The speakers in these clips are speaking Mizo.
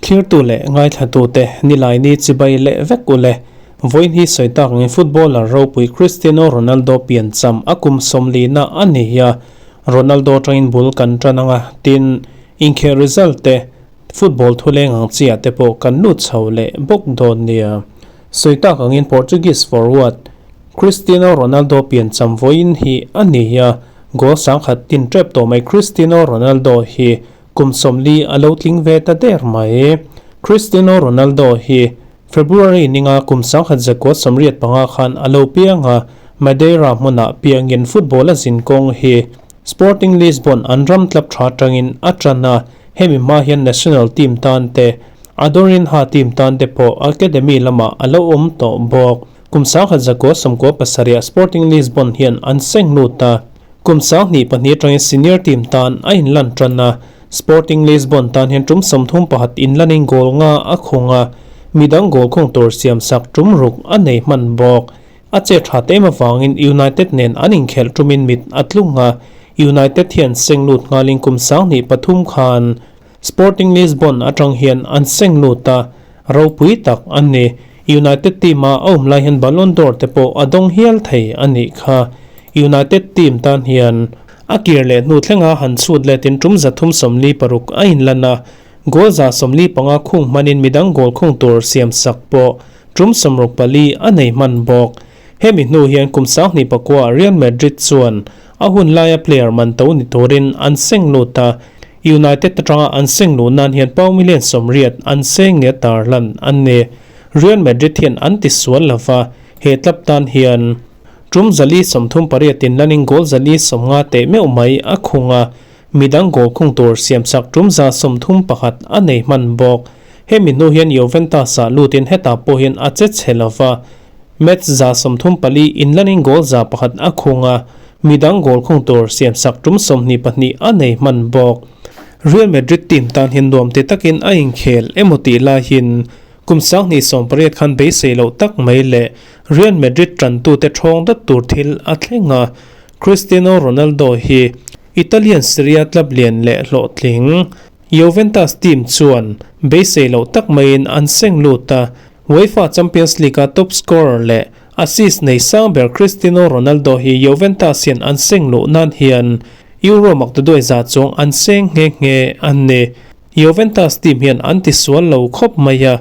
Thlirtu leh ngaithlatute Nilaini chibai leh vek u le. Vawiin hi sawi tak angin footballer ropui Cristiano Ronaldo piancham a kum sawmlina a ni a, Ronaldo atangin bul kan tan ang a, tin, inkhel result te, football thuleng ang chiah te pawh kan lut chho leh bawk dawn nia. Sawi tak angin Portuguese forward Cristiano Ronaldo piancham vawiin hi a ni a, goal sangkhat tin tep tawh mai Cristiano Ronaldo hi Kum 40 a lo tling ve ta der mai. Cristiano Ronaldo hi February ninga kum 1985 khan a lo piang a, Madeira hmunah piangin football a zin kawng hi Sporting Lisbon an ram tlap tha tangin a tan a, hemi hma hian national team tan te, Adorinha team tan te pawh academy lamah a lo awm tawh bawk. Kum 1997 Sporting Lisbon hian an seng lut a. Kum 2002 atangin senior team tan a inlan tan a, Sporting Lisbon tan hian tum 31 inlanin goal nga a khung a, midang goal khung tur siamsak tum ruk a nei hman bawk. A che tha te em avangin United nen an inkhelh tumin mit a tlung a, United hian seng lut nghalin kum 2003 khan Sporting Lisbon atang hian an seng lut a, ropui tak a ni. United team a a awm lai hian Ballon d'Or te pawh a dawng hial thei a nih kha. United team tan hian a kir leh hnu thlenga han chhut letin tum 346 a inlan a, goal 145 khung hmanin midang goal khung tur siam sak pawh tum 64 a nei hman bawk. Hemi hnu hian kum 2009 Real Madrid chuan a hun laia player man to ni turin an seng lut a, United atanga an seng luh nan hian pound million 80 an seng nge tarlan an ni. Real Madrid hian an ti sual lova, he club tan hian tum 438 in lanin goal 450 teh meuh mai a khung a, midang goal khung tur siamsak tum 131 a nei hman bawk. Hemi hnu hian Juventus ah lutin hetah pawh hian a che chhe lova, Match 134 in lanin goal 101 a khung a, midang goal khung tur siamsak tum 22 a nei hman bawk. Real Madrid team tan hian nuam ti takin a inkhel emaw tih laiin kum 2018 khan beisei loh tak mai leh Real Madrid tantute thawng dawt tur thil a thleng a, Cristiano Ronaldo hi Italian Serie A club lian leh hlawhtling Juventus team chuan beisei loh tak maiin an seng lut a, UEFA Champions League a top scorer leh assist nei sang ber Cristiano Ronaldo hi Juventus hian an seng luh nan hian Euro maktaduai za chuang an seng nghe nghe an ni. Juventus team hian an ti sual lo khawp mai a,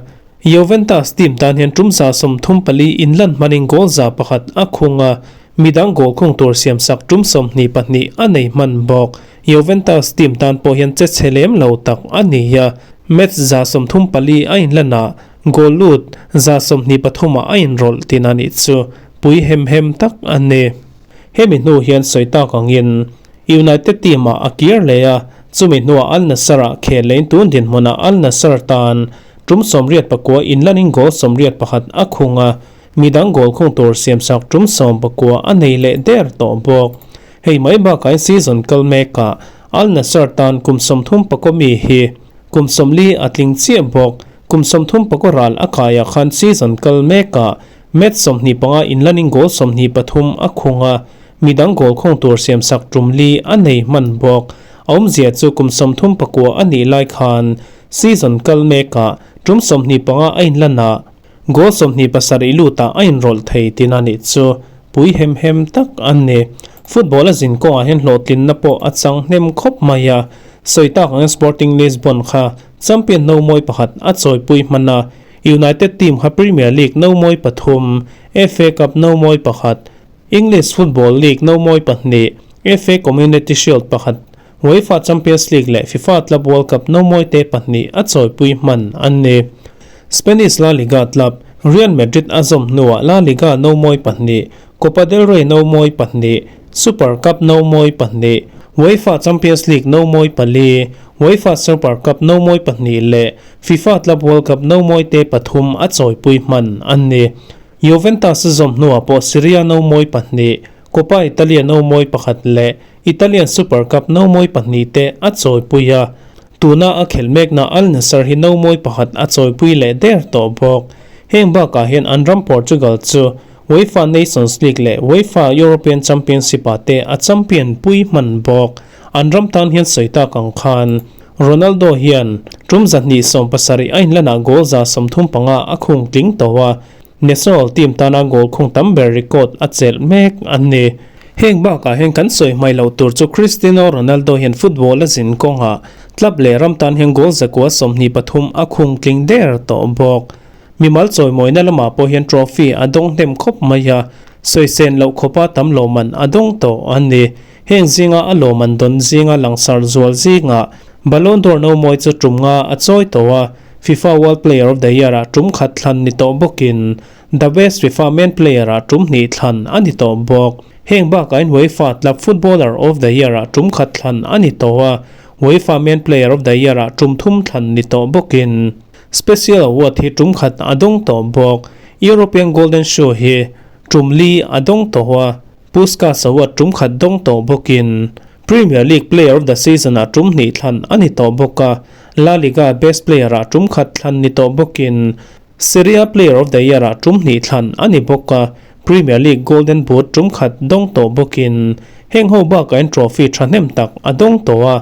Juventus team tan hian tum 34 inlan hmanin goal 101 a khung a, midang goal khung tur siamsak tum 22 a nei hman bawk. Juventus team tan pawh hian che chhe lem lo tak a ni a, match 34 a inlan a, goal lut 23 ah a inrawlh tin a nih chu pui hem hem tak a ni. Hemi hnu hian sawi tak angin United team ah a kir leh a, chumi hnuah Al Nassr ah khel lehin tun dinhmunah Al Nassr tan tum 89 inlanin goal 81 a khung a, midang goal khung tur siamsak tum 19 a nei leh der tawh bawk. Hei mai bakah season kal mekah Al Nassr tan kum 34 mi hi kum 40 a tling chiah bawk. Kum 34 ral a kaiah khan season kal mekah match 25 inlanin goal 23 a khung a, midang goal khung tur siamsak tum li a nei hman bawk. A awmzia chu kum 34 a nih lai khan season kal mekah tum 25 a inlan a, goal 27 lutah a inrawlh thei tin a nih chu pui hem hem tak an ni. Football a zin kawngah hian hlawhtlinna pawh a chang hnem khawp mai a, sawi tak angin Sporting Lisbon kha champion no mawi pakhat a chawipui hman a, United team kha Premier League no mawi pathum, FA Cup no mawi pakhat, English Football League no mawi pahnih, FA Community Shield pakhat, UEFA Champions League leh FIFA Club World Cup no mawi te pahnih a chawipui hman an ni. Spanish La Liga club Real Madrid a zawm hnuah La Liga no mawi pahnih, Copa del Rey no mawi pahnih, Super Cup no mawi pahnih, UEFA Champions League no mawi pali, UEFA Super Cup no mawi pahnih leh FIFA Club World Cup no mawi te pathum a chawipui hman an ni. Juventus zawm hnuah pawh Serie A no mawi pahnih, Coppa Italia no mawi pakhat leh Italian Super Cup no mawi pahnih te a chawipui a, tuna a khelh mekna Al Nassr hi no mawi pakhat a chawipui leh der tawh bawk. Heng bakah hian an ram Portugal chu UEFA Nations League leh UEFA European Championship ah te a champion pui hman bawk. An ram tan hian sawi tak ang khan. Ronaldo hian tum 270 a inlanah goal 135 a khung tling tawh a, national team tana goal khung tam ber record a chelh mek a ni. Heng bakah hian kan sawi hmai loh tur chu Cristiano Ronaldo hian football a zin kawngah club leh ram tan hian goal 123 a khung tling der tawh bawk. Mimal chawimawina lamah pawh hian trophy a dawng hnem khawp mai a, sawisen loh khawpa tam lawmman a dawng tawh a ni. Heng zinga a lawmman dawn zinga langsar zual zingah Ballon d'Or no mawi chu tum nga a chawi tawh a, FIFA World Player of the Year-ah tum khat thlan ni tawh bawkin The Best FIFA Men Player-ah tum hnih thlan a ni tawh bawk. Heng bakah in UEFA Club Footballer of the Year-ah tum khat thlan a ni tawh a, UEFA Men Player of the Year-ah tum thum thlan ni tawh bawkin Special Award hi tum khat a dawng tawh bawk. European Golden Shoe hi tum li a dawng tawh a, Puskas Award tum khat dawng tawh bawkin Premier League Player of the Season-ah tum hnih thlan a ni tawh bawk a, La Liga Best Player-ah tum khat thlan ni tawh bawkin Serie A Player of the Year-ah tum hnih thlan a ni bawk a, Premier League Golden Boot tum khat dawng tawh bawkin heng ho bakah in trophy thahnem tak a dawng tawh a,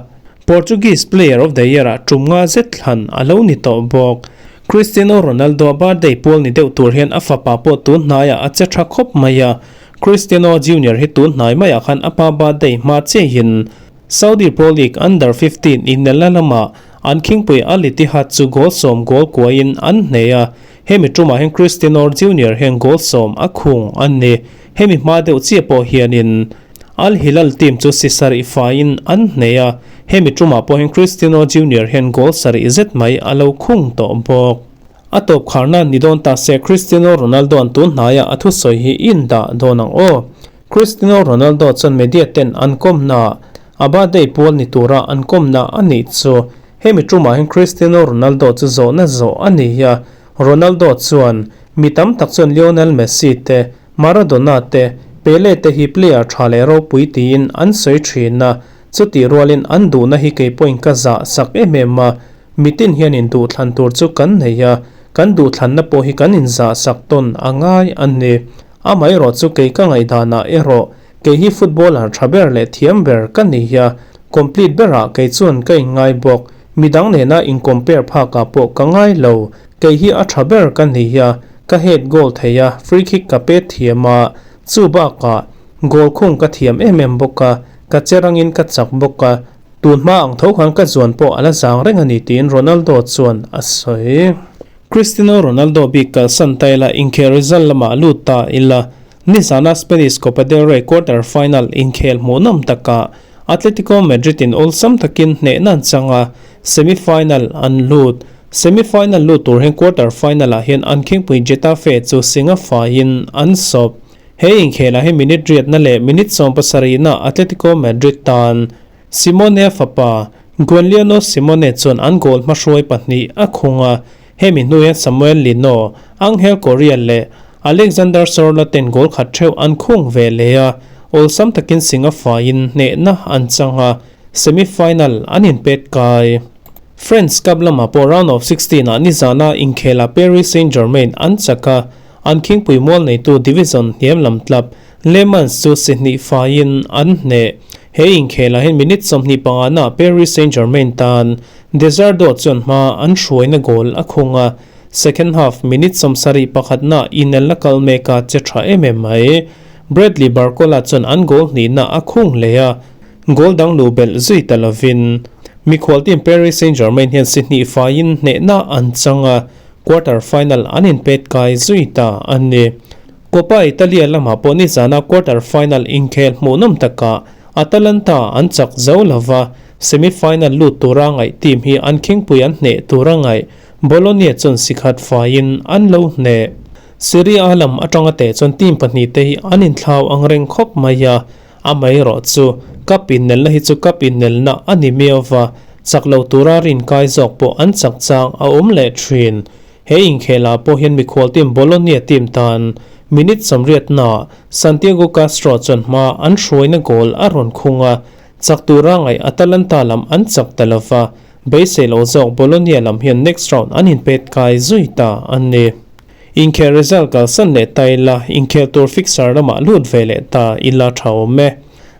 Portuguese Player of the Year-ah tum nga zet thlan a lo ni tawh bawk. Cristiano Ronaldo a birthday pual ni deuh tur hian a fapa pawh tun hnaiah a che tha khawp mai a, Cristiano Junior hi tun hnai maiah khan a pa birthday hma chiahin Saudi Pro League Under 15 inelna lamah an khingpui Al Ittihad chu goal sawm goal kuaiin an hneh a, hemi tumah hian Cristiano Junior hian goal sawm a khung a ni. Hemi hma deuh chiah pawh hianin Al Hilal team chu si sarih faiin an hneh a, hemi tumah pawh hian Cristiano Junior hian goal sarih zet mai a lo khung tawh bawk. A tawp kharna ni dawn ta se Cristiano Ronaldo an tun hnaiah a thusawi hi in dah dawn ang aw. Cristiano Ronaldo chuan media ten an kawmna a birthday pual ni tura an kawmna a nih chu. Hemi tumah hian Cristiano Ronaldo chu zawhna zawh a ni a, Ronaldo chuan mi tam tak chuan Lionel Messi te, Maradona te, Pele te hi player tha leh ropui tiin an sawi thin a, chutih rualin an duhna hi kei pawhin ka zah sak em em a, Mitin hian induhthlan tur chu kan nei a, kan duhthlanna pawh hi kan inzahsak tawn a ngai a ni. Amaherawh chu kei ka ngaihdanah erawh kei hi footballer tha ber leh thiam ber ka ni a, complete berah kei chuan ka inngai bawk. Midang nena in-compare phakah pawh ka ngai lo. Kei hi a tha ber ka ni a, ka head goal thei a, free kick ka pet thiam a, chu bakah goal khung ka thiam em em bawk a, ka che rangin ka chak bawk a, Tun hma ang tho khan ka zuan pawh a la zang reng a ni tiin Ronaldo chuan a sawi. Cristiano Ronaldo bik kalsan ta ila inkhel result lamah lut ta ila. Nizana Spanish Copa del Rey quarter final inkhel hmuhnawm takah Atletico Madrid in awlsam takin hnehna an chang a, semi final an lut. Semi final lut tur hian quarter final ah hian an khingpui Getafe chu singa faiin an sawp. He inkhelah hi minute riatna leh minute 70na Atletico Madrid tan Simeone fapa Giuliano Simeone chuan an goal hmahruai pahnih a khung a, hemi hnu hian Samuel Lino, Angel Correa leh Alexander Sorloth ten goal khat theuh an khung ve leh a, awlsam takin Singa faiin hnehna an chang a, semi-final an inpet kai. French Cup lamah pawh round of 16 ah nizana inkhelah Paris Saint-Germain an chak a, An khingpui mual neitu division hniam lam club Le Mans chu si hnih faiin an hneh. He inkhelah hian minute 25 na Paris Saint-Germain tan Desardo chuan hma an hruaina goal a khung a, second half minute 71 na inelna kal mek a che tha em em mai. Bradley Barcola chuan an goal hnihna a khung leh a, goal dang luh belh zui ta lovin mikhual team Paris Saint-Germain hian si hnih faiin hnehna an chang a, Quarter final an inpet kai zui ta a ni. Coppa Italia lamah pawh nizana quarter final inkhel hmuhnawm takah Atalanta an chak zo lova, semi final lut tura ngaih team hi an khingpui an hneh tura ngaih Bologna chuan sikhat faiin an lo hneh. Serie A lam atanga teh chuan team pahnih te hi an inthlau ang reng khawp mai a, Amaherawh chu cup innelna hi chu cup innelna a ni miau va, chak lo tura rinkai zawk pawh an chak chang a awm leh thin. He inkhelah pawh hian mikhual team Bologna team tan minute 80 naah Santiago Castro chuan hma an hruaina goal a rawn khung a, chak tura ngaih Atalanta lam an chak ta lo va, beisei lo zawk Bologna lam hian next round an inpet kai zui ta a ni. Inkhel result kalsan leh ta ila, inkhel tur fixture lamah lut ve leh ta ila tha awm e.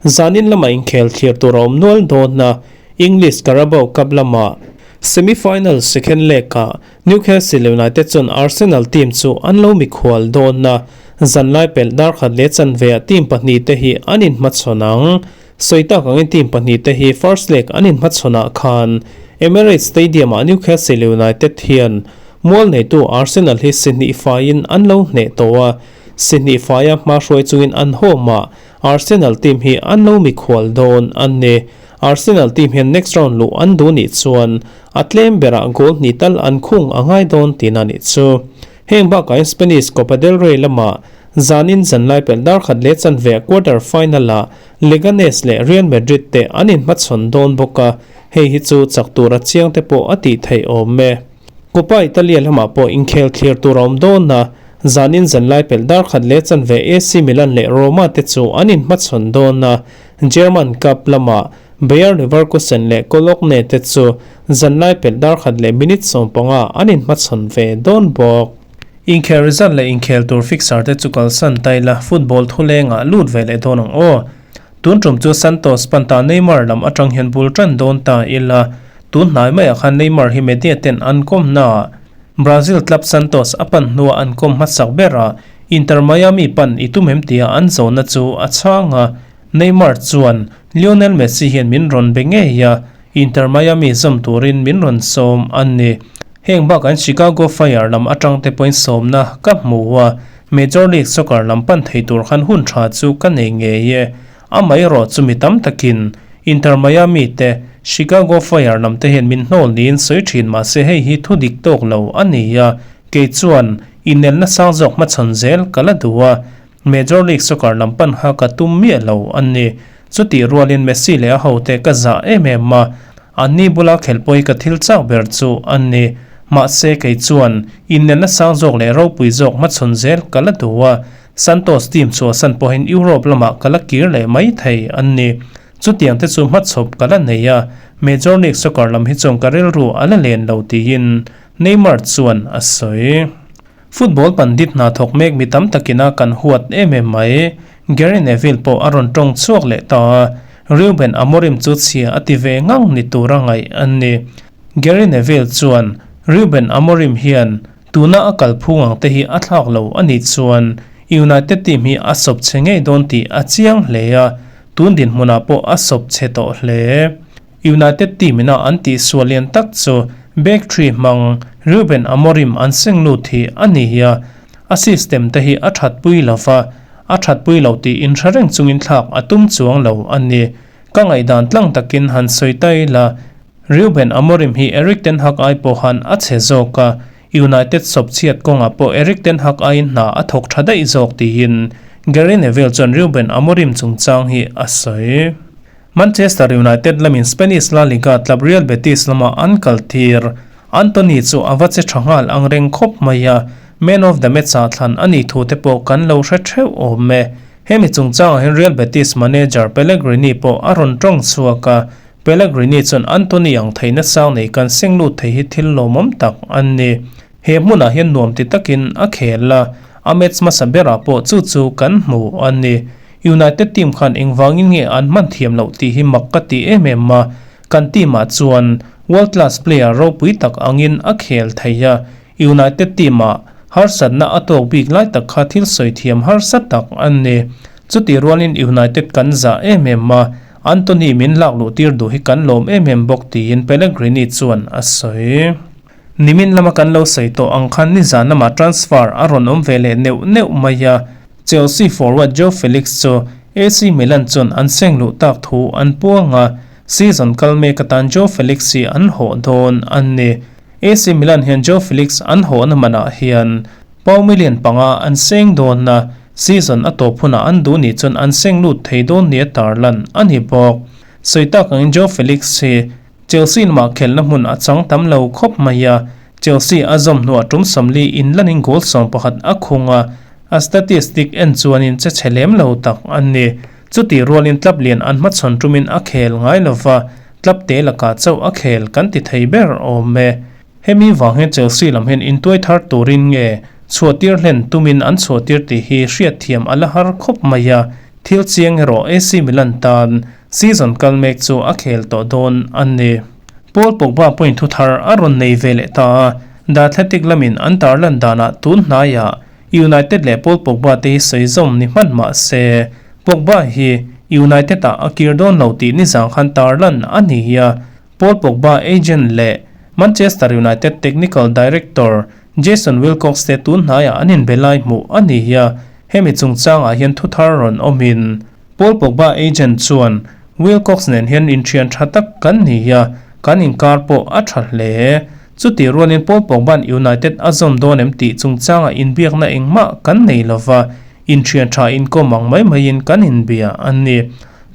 Zanin lamah inkhel thlir tur a awm nual dawn a. English Carabao Cup lamah semi-final second leg-ah Newcastle United chuan Arsenal team chu an lo mikhual dawn a, zanlai pelh dar khat leh chanve ah team pahnihte hi an inhmachhawn ang. Sawi tak angin team pahnihte hi first leg an inhmachhawnah khan Emirates Stadium-ah Newcastle United hian mual neitu Arsenal hi si hnih faiin an lo hneh tawh a, si hnih faia hma hruai chungin an home-ah Arsenal team hi an lo mikhual dawn a ni. Arsenal team hian next round luh an duh nih chuan A tlem berah goal hnih tal an khung a ngai dawn tihna a nih chu. Heng bakah hian Spanish Copa del Rey lamah zanin zanlai pelh dar khat leh chanve quarter final-ah Leganes leh Real Madrid te an inhmachhawn dawn bawk a, hei hi chu chak tura chiang te pawh a tih theih awm e. Copa Italia lamah pawh inkhel thlir tur a awm dawn a, zanin zanlai pelh dar khat leh chanve AC Milan leh Roma te chu an inhmachhawn dawn a, German Cup lamah Bayer Leverkusen leh Cologne te chu zanlai pelh dar khat leh minute 15 an inhmachhawn ve dawn bawk. Inkhel result leh inkhel tur fixture te chu kalsan ta ila football thulengah lut ve leh dawn ang aw. Tun tum chu Santos panta Neymar lam atang hian bul tan dawn ta ila tun hnai maiah khan Neymar hi media ten an kawmnaah Brazil club Santos a pan hnua an kawm hmasak berah Inter Miami pan i tum em tia an zawhna chu a chhang a. Neymar chuan, Lionel Messi hian min rawn be ngei a, Inter Miami zawm turin min rawn sawm a ni. Heng bakah Chicago Fire lam atang te pawhin sawmna ka hmu a, Major League Soccer lam pan thei tur khan hun tha chu ka nei ngei e. Amaherawh chu mi tam takin Inter Miami te, Chicago Fire lam te hian min hnawl niin sawi thin mahse hei hi thu dik tawk lo a ni a, kei chuan inelna sang zawk hmachhawn zel ka la duh a, Major League Soccer lam pan kha ka tum miah lo a ni. Chutih rualin Messi leh a hote ka zah em em a, anni bula khelh pawh hi ka thil chak ber chu a ni. Mahse kei chuan innelna sang zawk leh ropui zawk hmachhawn zel ka la duh a, Santos team chhuahsan pawhin Europe lamah ka la kir leh mai thei a ni. Chutiang te chu hmachhawp ka la nei a, Major League Soccer lam hi chuan ka rilru a la len lo tiin Neymar chuan a sawi. Football pandit hna thawk mek mi tam takin a kan huat em em mai. Gary Neville pawh a rawn tawng chhuak leh ta a, Reuben Amorim chu chhia a ti ve ngang ni tura ngaih a ni. Gary Neville chuan, Reuben Amorim hian tuna a kalphung ang te hi a thlak lo a nih chuan United team hi a sawp chhe ngei dawn tih a chiang hle a, tun dinhmunah pawh a sawp chhe tawh hle. United team ina an tihsual lian tak chu back three hmang Ruben Amorim an seng lut hi a ni a, a system te hi a thatpui lo va, a thatpui lo tih inhre reng chungin thlak a tum chuang lo a ni. Ka ngaihdan tlang takin han sawi ta ila, Ruben Amorim hi Erik ten Hag ai pawhan a chhe zawk a, United sawp chhiat kawngah pawh Erik ten Hag aiin hna a thawk tha daih zawk tiin Gary Neville chuan Ruben Amorim chungchang hi a sawi. Manchester United lamin Spanish La Liga club Real Betis lama an kal tir. Antony chu a va che tha nghal ang reng khawp mai a, Man of the Match-ah thlan a nih thu te pawh kan lo hre theuh awm e. Hemi chungchangah hian Real Betis manager Pellegrini pawh a rawn tawng chhuak a, Pellegrini chuan Antony ang theihna sang nei kan seng lut thei hi thil lawmawm tak a ni. He hmunah hian nuam ti takin a khel a, a match hmasa berah pawh chu chu kan hmu a ni. United team khan engvangin nge an hman thiam loh tih hi mak ka ti em em a, kan team ah chuan world class player ropui tak angin a khel thei a, United team ah harsatna a tawk bik lai tak kha thil sawi thiam harsa tak a ni. Chutih rualin United kan zah em em a, Antony min lak luh tir duh hi kan lawm em em bawk tiin Pellegrini chuan a sawi. Nimin lama kan lo sawi tawh ang khan nizan lamah transfer a rawn awm ve leh neuh neuh mai a, Chelsea forward Joao Felix chu AC Milan chuan an seng luh tak thu an puang a, season kal mek atan Joao Felix hi an hawh dawn a ni. AC Milan hian Joao Felix an hawhna manah hian pau million panga an seng dawn a, season a tawp hunah an duh nih chuan an seng lut thei dawn nia tarlan a ni bawk. Sawi tak angin Joao Felix hi Chelsea lamah khelhna hmun a chang tam lo khawp mai a, Chelsea a zawm hnuah tum 40 inlanin goal 11 a khung a, a statistic en chuanin che chhe lem lo tak a ni. Chutih rualin club lian an hmachhawn tumin a khel ngai lova, club te lakah chauh a khel kan ti thei ber awm e. Hemi vang hian Chelsea lam hian intuai thar turin nge chhuahtir hlen tumin an chhuahtir tih hi hriatthiam a la har khawp mai a, thil chiang erawh AC Milan tan. Season kal mek chu a khel tawh dawn a ni. Paul Pogba pawhin thu thar a rawn nei ve leh ta a, The Athletic lamin an tarlan danah tun hnaiah United leh Paul Pogba te hi sawi zawm ni hman mah se, Pogba hi United ah a kir dawn lo tih nizang khan tarlan a ni a. Paul Pogba agent leh Manchester United technical director Jason Wilcox te tun hnaiah an inbe lai hmuh a ni a, hemi chungchangah hian thu thar rawn awmin Paul Pogba agent chuan Wilcox nen hian inthian tha tak kan ni a, kan inkar pawh a tha hle. Chutih rualin Paul Pogba'n United a zawm dawn em tih chungchangah inbiakna engmah kan nei lova, inthian tha inkawm ang mai maiin kan inbia a ni.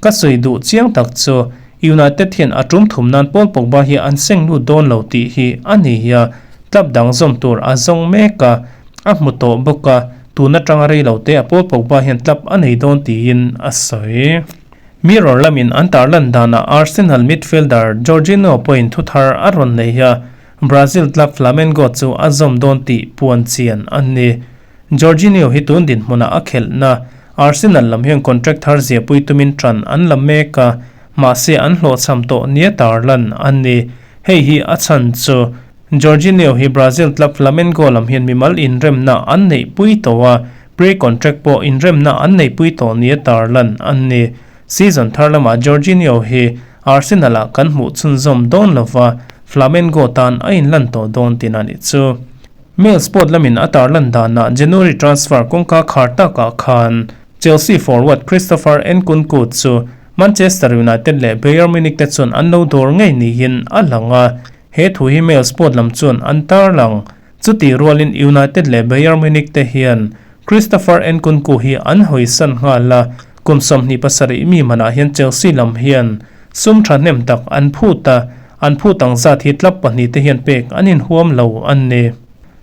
Ka sawi duh chiang tak chu United hian a tum thum nan Paul Pogba hi an seng lut dawn lo tih hi a ni a, club dang zawm tur a zawng mek a, a hmu tawh bawk a, tun atanga rei lo te a Paul Pogba hian club a nei dawn tiin a sawi. Mirror lamin an tarlan danah Arsenal midfielder Jorginho pawhin thu thar a rawn nei a, Brazil club Flamengo chu a zawm dawn tih puan chian a ni. Jorginho hi tun dinhmunah a khelhna Arsenal lam hian contract thar ziahpui tumin ṭan an la mek a, mahse an hlawhchham tawh nia tarlan a ni. Hei hi a chhan chu Jorginho hi Brazil club Flamengo lam hian mimal inremna an neihpui tawh a, pre-contract pawh inremna an neihpui tawh nia tarlan a ni. Season thar lamah Jorginho hi Arsenal-ah kan hmuh chhunzawm dawn lova, Flamengo tan a inlan tawh dawn tin a nih chu. Mail Sport lamin a tarlan danah January transfer kawngka khar takah khan Chelsea forward Christopher Nkunku chu Manchester United leh Bayern Munich te chuan an lo dawr ngei niin a lang a, he thu hi Mail Sport lam chuan an tarlang. Chutih rualin United leh Bayern Munich te hian Christopher Nkunku hi an hawisan nghal a, kum 27 mi manah hian Chelsea lam hian sum thahnem tak an phut a, an phut ang zat hi club pahnihte hian pek an inhuam lo a ni.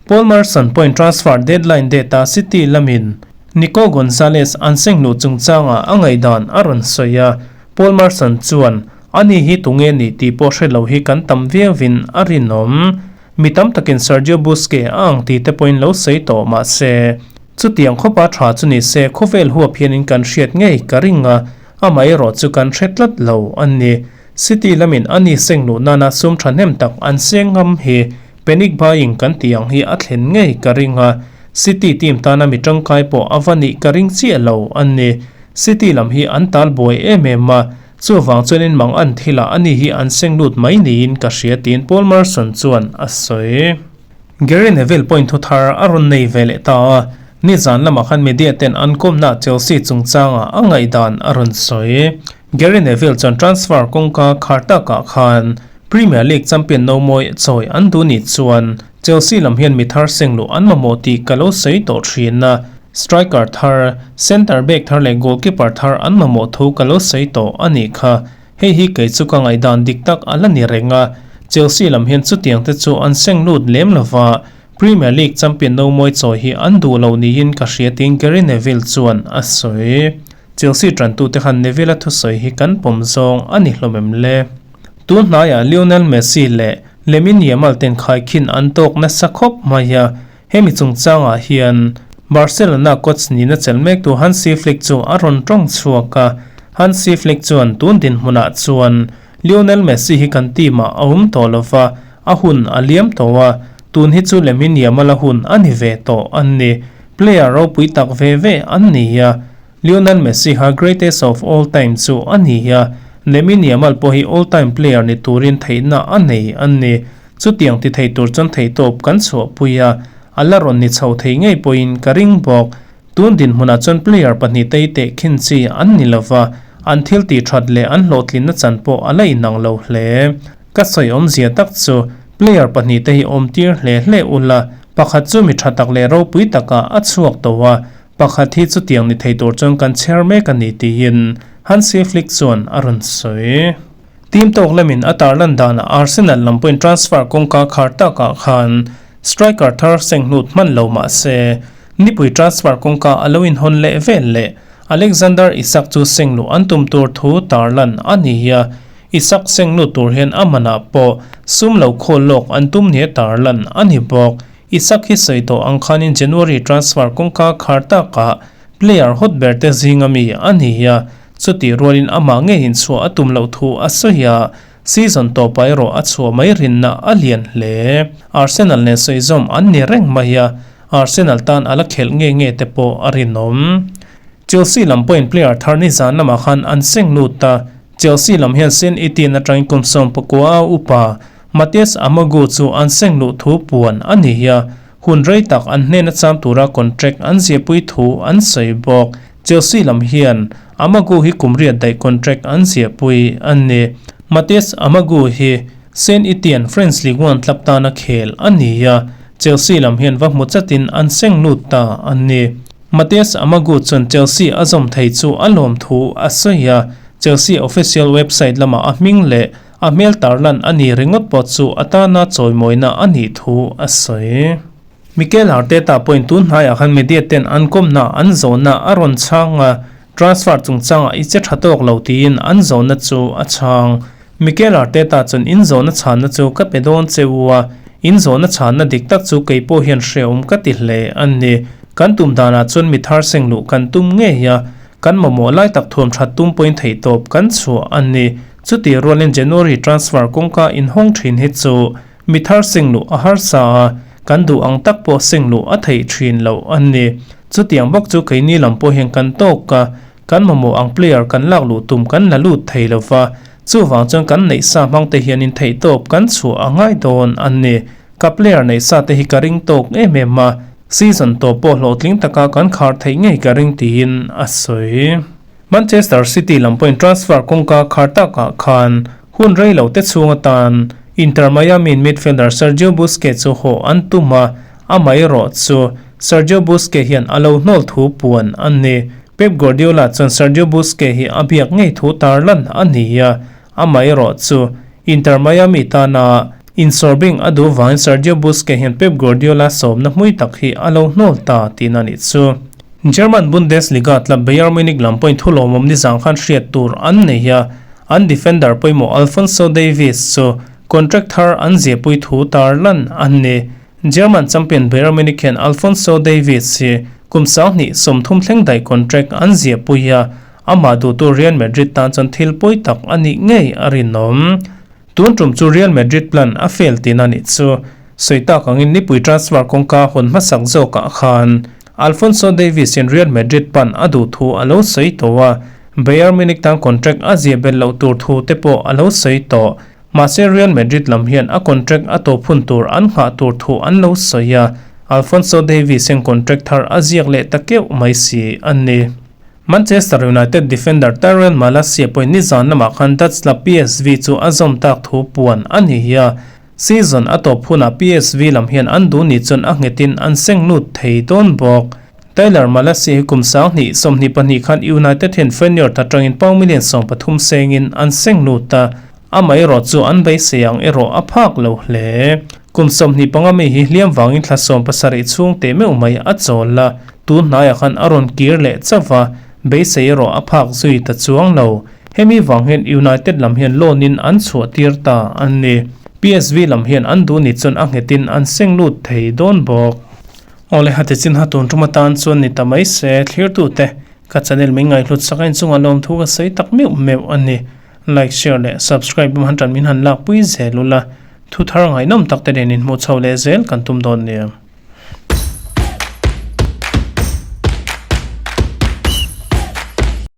Paul Merson pawhin transfer deadline date-ah City lamin Nico Gonzalez an sengluh chungchangah a ngaihdan a rawn sawi a, Paul Merson chuan, Ani hi tunge nih tih pawh hre lo hi kan tam viauin a rinawm. Mi tam takin Sergio Busquets a ang tih te pawhin lo sawi tawh mah se, chutiang khawpa tha chu ni se khawvel huap hianin kan hriat ngei ka ring a, amaherawh chu kan hre tlat lo a ni. City lamin a ni seng luh nana sum thahnem tak an seng ngam hi panic buying kan tih ang hi a thlen ngei ka ring a, City team tana mi tangkai pawh a va nih ka ring chiah lo a ni. City lam hi an tal buai em em a, Chuvang chuan in mang an thilah ani hi an seng lut mai niin ka hria tiin Paul Merson chuan a sawi. Gary Neville pawhin thu thar a rawn nei ve leh ta a, nizan lamah khan media ten an kawmna Chelsea chungchangah a ngaihdan a rawn sawi. Gary Neville chuan transfer kawngka khar takah khan Premier League champion no mawi chawi an duh nih chuan Chelsea lam hian mi thar seng luh an mamawh tih ka lo sawi tawh thin a, Striker thar, centre back thar leh goalkeeper thar an mamawh thu ka lo sawi tawh a nih kha. Hei hi kei chu ka ngaihdan dik tak a la ni reng a, Chelsea lam hian chutiang te chu an seng lut lem lova, Premier League champion no mawi chawi hi an duh lo niin ka hria tiin Gary Neville chuan a sawi. Chelsea tantute khan Neville-a thusawi hi kan pawm zawng a ni hlawm em le? Tun hnaiah Lionel Messi leh Lamine Yamal ten khaikhin an tawk nasa khawp mai a, Hemi chungchangah hian Barcelona coach nihna chelh mektu Hansi Flick chu a rawn tawng chhuak a, Hansi Flick chuan tun dinhmunah chuan Lionel Messi hi kan team ah a awm tawh lova, a hun a liam tawh a, tun hi chu Lamine Yamal a hun a ni ve tawh a ni. Player ropui tak ve ve an ni a, Lionel Messi kha greatest of all time chu a ni a, Lamine Yamal pawh hi all time player ni turin theihna a nei a ni. Chutiang ti thei tur chuan theihtawp kan chhuahpui a, a la rawn ni chho thei ngei pawhin ka ring bawk. Tun dinhmunah chuan player pahnih te hi tehkhin chi an ni lova, an thil tih that leh an hlawhtlinna chan pawh a la inang lo hle. Ka sawi awmzia tak chu player pahnih te hi awmtir hle hle ula, pakhat chu mi tha tak leh ropui takah a chhuak tawh a, pakhat hi chutiang ni thei tur chuan kan chher mek a ni tiin Hansi Flick chuan a rawn sawi. Team tawk lamin a tarlan danah Arsenal lam pawhin transfer kawngka khar takah khan striker thar seng hlut hman lo mah se, nipui transfer kawngka a lo inhawn leh vel leh Alexander Isak chu seng luh an tum tur thu tarlan a ni a, Isak seng lut tur hian a manah pawh sum lo khawl lawk an tum nia tarlan a ni bawk. Isak hi sawi tawh ang khanin January transfer kawngka khar takah player hot ber te zinga mi a ni a. Chutih rualin amah ngeiin chhuah a tum loh thu a sawi a, season tawpah erawh a chhuah mai rinna a lian hle. Arsenal nen sawizawm an ni reng mai a, Arsenal tan a la khelh nge nge te pawh a rinawm. Chelsea lam pawhin player thar nizan lamah khan an seng lut a, Chelsea lam hian Saint Etienne atangin kum 19 a upa Mathias Amagu chu an seng luh thu puan a ni a, hun rei tak an hnena cham tura contract an ziahpui thu an sawi bawk. Chelsea lam hian Amagu hi kum riat daih contract an ziahpui a ni. Mathias Amagu hi Saint Etienne French Ligue 1 club tana khel a ni a, Chelsea lam hian va hmu chatin an seng lut ta a ni. Mathias Amagu chuan Chelsea a zawm thei chu a lawm thu a sawi a, Chelsea official website lamah a hming leh a hmel tarlan a ni ringawt pawh chu a tana chawimawina a nih thu a sawi. Mikel Arteta pawhin tun hnaiah khan media ten an kawmna an zawhna a rawn chhang a, transfer chungchangah i che tha tawk lo tiin an zawhna chu a chhang. Mikel Arteta chuan in zawhna chhanna chu ka pe dawn che u a, in zawhna chhanna dik tak chu kei pawh hian hreawm ka ti hle a ni. Kan tum danah chuan mi thar seng luh kan tum ngei a, kan mamawh lai tak thuam that tum pawhin theihtawp kan chhuah a ni. Chutih rualin January transfer kawngka inhawng thin hi chu mi thar seng luh a harsa a, kan duh ang tak pawh seng luh a theih thin loh a ni. Chutiang bawk chu keini lam pawh hian kan tawk a, kan mamawh ang player kan lak luh tum kan la lut thei lo va, chuvang chuan kan neih sa hmang te hianin theihtawp kan chhuah a ngai dawn a ni. Ka player neih sa te hi ka ring tawk em em a, season tawp pawh hlawhtling taka kan khar theih ngei ka ring tiin a sawi. Manchester City lam pawhin transfer kawngka khar takah khan hun rei lo te chhung atan Inter Miami midfielder Sergio Busquets chu haw an tum a, amaherawh chu Sergio Busquets hian a lo hnawl thu puan a ni. Pep Guardiola chuan Sergio Busquets hi a biak ngei thu tarlan a ni a, amaherawh chu Inter Miami tana insawrbing a duh vangin Sergio Busquets hian Pep Guardiola sawmna hmui tak hi a lo hnawl ta tihna a nih chu. German Bundesliga club Bayern Munich lam pawhin thu lawmawm nizang khan hriat tur an nei a, an defender pawimawh Alphonso Davies chu contract thar an ziahpui thu tarlan a ni. German champion Bayern Munich hian Alphonso Davies hi kum 2030 thleng daih contract an ziahpui a, amah duhtu Real Madrid tan chuan thil pawi tak a nih ngei a rinawm. Tun tum chu Real Madrid plan a fail tihna a nih chu. Sawi tak angin nipui transfer kawngka hawn hmasak zawkah khan Alphonso Davies in Real Madrid pan a duh thu a lo sawi tawh a, Bayern Munich tan contract a ziah belh loh tur thu te pawh a lo sawi tawh. Mahse Real Madrid lam hian a contract a tawp hun tur an nghah tur thu an lo sawi a, Alphonso Davies hian contract thar a ziak leh ta keuh mai si a ni. Manchester United defender Tyrell Malacia pawhin nizan lamah khan Dutch club PSV chu a zawm tak thu puan a ni a. Season a tawp hunah PSV lam hian an duh ni chuan a nghetin an seng lut thei dawn bawk. Tyler Malacia hi kum 2022 khan United hian Feyenoord atangin pound million 13 sengin an seng lut a, amaherawh chu an beisei ang erawh a phak lo hle. Kum 25 mi hi hliam vangin thla 17 chhung teh meuh mai a chawl a. Tun hnaiah khan a rawn kir leh chauh a, beisei erawh a phak zui ta chuang lo. Hemi vang hian United lam hian loan in an chhuah tir ta a ni. PSV lam hian an duh ni chuan a nghetin an seng lut thei dawn bawk. Awle hati chin ha tun tum atan chuan ni ta mai se, thlirtute ka channel min ngaihhlut sak a inchungah lawmthu ka sawi tak meuh meuh a ni. Like, share leh subscribe han tan min han lakpui zel ula, thu thar ngaihnawm tak te nen inhmuh chho leh zel kan tum dawn nia.